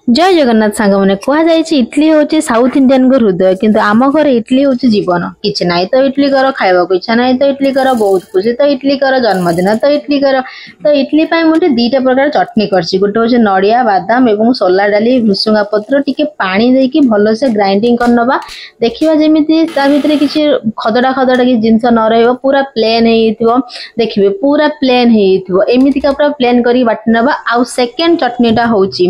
ଜୟ ଜଗନ୍ନାଥ ସାଙ୍ଗମାନେ। କୁହାଯାଇଛି ଇଡଲି ହେଉଛି ସାଉଥ ଇଣ୍ଡିଆନଙ୍କ ହୃଦୟ, କିନ୍ତୁ ଆମ ଘରେ ଇଡଲି ହେଉଛି ଜୀବନ। କିଛି ନାହିଁ ତ ଇଡଲି କର, ଖାଇବାକୁ ଇଚ୍ଛା ନାହିଁ ତ ଇଡଲି କର, ବହୁତ ଖୁସି ତ ଇଡଲି କର, ଜନ୍ମଦିନ ତ ଇଡଲି କର। ତ ଇଡଲି ପାଇଁ ମୁଁ ଟିକେ ଦିଟା ପ୍ରକାର ଚଟଣି କରିଛି। ଗୋଟେ ହେଉଛି ନଡ଼ିଆ, ବାଦାମ ଏବଂ ସୋଲା ଡାଲି, ଭୃସୁଙ୍ଗା ପତ୍ର ଟିକେ ପାଣି ଦେଇକି ଭଲସେ ଗ୍ରାଇଣ୍ଡିଙ୍ଗ କରିନବା। ଦେଖିବା ଯେମିତି ତା ଭିତରେ କିଛି ଖଦଡ଼ା ଖଦଡ଼ା କିଛି ଜିନିଷ ନ ରହିବ, ପୁରା ପ୍ଲେନ୍ ହେଇଯାଇଥିବ। ଦେଖିବେ ପୁରା ପ୍ଲେନ୍ ହେଇଯାଇଥିବ, ଏମିତିକା ପୁରା ପ୍ଲେନ୍ କରିକି ବାଟି ନେବା। ଆଉ ସେକେଣ୍ଡ ଚଟଣିଟା ହେଉଛି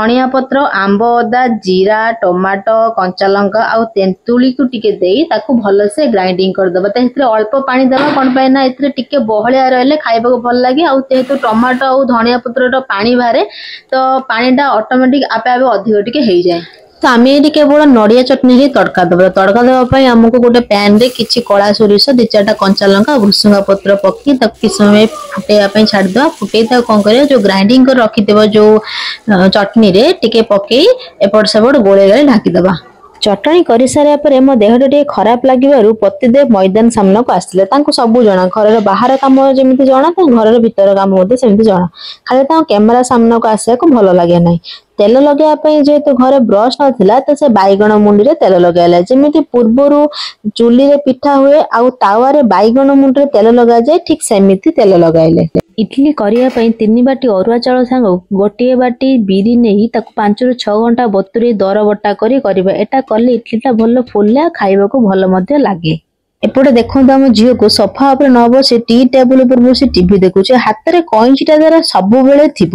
ଧନିଆ ପତ୍ର, ଆମ୍ବ ଅଦା, ଜିରା, ଟମାଟୋ, କଞ୍ଚା ଲଙ୍କା ଆଉ ତେନ୍ତୁଳିକୁ ଟିକେ ଦେଇ ତାକୁ ଭଲସେ ଗ୍ରାଇଣ୍ଡିଙ୍ଗ କରିଦେବା। ତ ଏଥିରେ ଅଳ୍ପ ପାଣି ଦେବା, କ'ଣ ପାଇଁ ନା ଏଥିରେ ଟିକେ ବହଳିଆ ରହିଲେ ଖାଇବାକୁ ଭଲ ଲାଗେ। ଆଉ ଯେହେତୁ ଟମାଟୋ ଆଉ ଧନିଆ ପତ୍ରର ପାଣି ବାହାରେ, ତ ପାଣିଟା ଅଟୋମେଟିକ ଆପେ ଆପେ ଅଧିକ ଟିକେ ହେଇଯାଏ। ତ ଆମେ ଏଠି କେବଳ ନଡ଼ିଆ ଚଟଣି ହିଁ ତଡ଼କା ଦେବା। ତଡ଼କା ଦେବା ପାଇଁ ଆମକୁ ଗୋଟେ ପ୍ୟାନରେ କିଛି କଳା ସୋରିଷ, ଦି ଚାରିଟା କଞ୍ଚା ଲଙ୍କା, ଭୃସୁଙ୍ଗା ପତ୍ର ପକେଇ ତାକୁ କିଛି ସମୟ ଫୁଟେଇବା ପାଇଁ ଛାଡ଼ିଦେବା। ଫୁଟେଇ ତାକୁ କଣ କରିବା, ଯୋଉ ଗ୍ରାଇଣ୍ଡିଙ୍ଗ କରି ରଖିଥିବ ଯୋଉ ଚଟଣିରେ ଟିକେ ପକେଇ ଏପଟ ସେପଟ ଗୋଳେଇ ଗାଳି ଢାଙ୍କିଦେବା। ଚଟଣି କରିସାରିବା ପରେ ମୋ ଦେହଟା ଟିକେ ଖରାପ ଲାଗିବାରୁ ପତିଦେବ ମଇଦାନ ସାମ୍ନାକୁ ଆସିଲେ। ତାଙ୍କୁ ସବୁ ଜଣା, ଘରର ବାହାର କାମ ଯେମିତି ଜଣା, ତାଙ୍କ ଘରର ଭିତର କାମ ମଧ୍ୟ ସେମିତି ଜଣା। ଖାଲି ତାଙ୍କ କ୍ୟାମେରା ସାମ୍ନାକୁ ଆସିବାକୁ ଭଲ ଲାଗେ ନାହିଁ। ତେଲ ଲଗେଇବା ପାଇଁ ଯେହେତୁ ଘରେ ବ୍ରଶ ନଥିଲା, ତ ସେ ବାଇଗଣ ମୁଣ୍ଡିରେ ତେଲ ଲଗାଇଲା। ଯେମିତି ପୂର୍ବରୁ ଚୁଲିରେ ପିଠା ହୁଏ ଆଉ ତାୱାରେ ବାଇଗଣ ମୁଣ୍ଡିରେ ତେଲ ଲଗାଯାଏ, ଠିକ ସେମିତି ତେଲ ଲଗାଇଲେ। ଇଡଲି କରିବା ପାଇଁ 3 ବାଟି ଅରୁଆ ଚାଉଳ ସାଙ୍ଗକୁ 1 ବାଟି ବିରି ନେଇ ତାକୁ 5ରୁ 6 ଘଣ୍ଟା ବତୁରେଇ ଦର ବଟା କରି କରିବା। ଏଟା କଲେ ଇଡଲିଟା ଭଲ ଫୁଲେ, ଖାଇବାକୁ ଭଲ ମଧ୍ୟ ଲାଗେ। ଏପଟେ ଦେଖନ୍ତୁ ଆମ ଝିଅକୁ ସୋଫା ଉପରେ ନ ବସି ଟି ଟେବୁଲ ଉପରେ ବସି ଟିଭି ଦେଖୁଛି। ହାତରେ କଇଁଚିଟା ତାର ସବୁବେଳେ ଥିବ।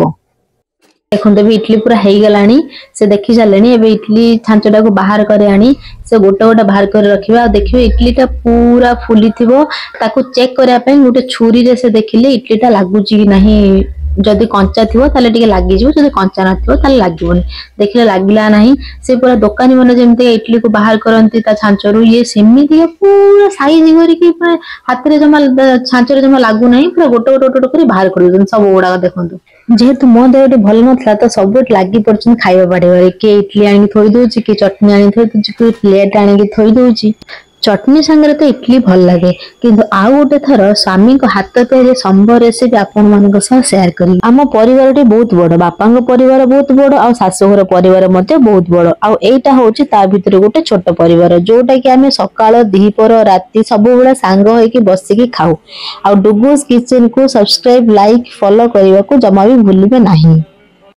ଦେଖନ୍ତୁ ଏବେ ଇଡଲି ପୁରା ହେଇଗଲାଣି, ସେ ଦେଖି ସାରିଲେଣି। ଏବେ ଇଡଲି ଛାଞ୍ଚଟାକୁ ବାହାର କରି ଆଣି ସେ ଗୋଟେ ଗୋଟେ ବାହାର କରି ରଖିବା। ଆଉ ଦେଖିବେ ଇଡଲିଟା ପୁରା ଫୁଲିଥିବ। ତାକୁ ଚେକ୍ କରିବା ପାଇଁ ଗୋଟେ ଛୁରୀରେ ସେ ଦେଖିଲେ ଇଡଲିଟା ଲାଗୁଛି କି ନାହିଁ। ଯଦି କଞ୍ଚା ଥିବ ତାହେଲେ ଟିକେ ଲାଗିଯିବ, ଯଦି କଞ୍ଚା ନଥିବ ତାହେଲେ ଲାଗିବନି। ଦେଖିଲେ ଲାଗିଲା ନାହିଁ। ସେ ପୁରା ଦୋକାନୀ ମାନେ ଯେମିତି ଇଡଲିକୁ ବାହାର କରନ୍ତି ତା ଛାଞ୍ଚରୁ, ଇଏ ସେମିତିକା ପୁରା ସାଇଜ କରିକି ପୁରା ହାତରେ ଜମା ଛାଞ୍ଚରେ ଜମା ଲାଗୁନାହିଁ, ପୁରା ଗୋଟେ ଗୋଟେ ଗୋଟେ କରି ବାହାର କରିଦଉଛନ୍ତି ସବୁ ଗୁଡାକ। ଦେଖନ୍ତୁ ଯେହେତୁ ମୋ ଦେହ ଟିକେ ଭଲ ନଥିଲା, ତ ସବୁ ଲାଗି ପଡୁଛନ୍ତି ଖାଇବା ବାଢିବାରେ। କିଏ ଇଡଲି ଆଣିକି ଥୋଇ ଦଉଛି, କିଏ ଚଟଣି ଆଣିକି ଥୋଇ ଦଉଛି, କିଏ ପ୍ଲେଟ ଆଣିକି ଥୋଇ ଦଉଛି। ଚଟଣି ସାଙ୍ଗରେ ତ ଇଡଲି ଭଲ ଲାଗେ, କିନ୍ତୁ ଆଉ ଗୋଟେ ଥର ସ୍ୱାମୀଙ୍କ ହାତ ତିଆରି ସମ୍ବର ରେସିପି ଆପଣମାନଙ୍କ ସହ ସେୟାର କରିବି। ଆମ ପରିବାରଟି ବହୁତ ବଡ, ବାପାଙ୍କ ପରିବାର ବହୁତ ବଡ ଆଉ ଶାଶୁଘର ପରିବାର ମଧ୍ୟ ବହୁତ ବଡ। ଆଉ ଏଇଟା ହଉଛି ତା ଭିତରେ ଗୋଟେ ଛୋଟ ପରିବାର, ଯୋଉଟା କି ଆମେ ସକାଳ, ଦ୍ୱିପହର, ରାତି ସବୁବେଳେ ସାଙ୍ଗ ହେଇକି ବସିକି ଖାଉ। ଆଉ ଡୁଗୁସ୍ କିଚେନ କୁ ସବସ୍କ୍ରାଇବ, ଲାଇକ୍, ଫଲୋ କରିବାକୁ ଜମା ବି ଭୁଲିବେ ନାହିଁ।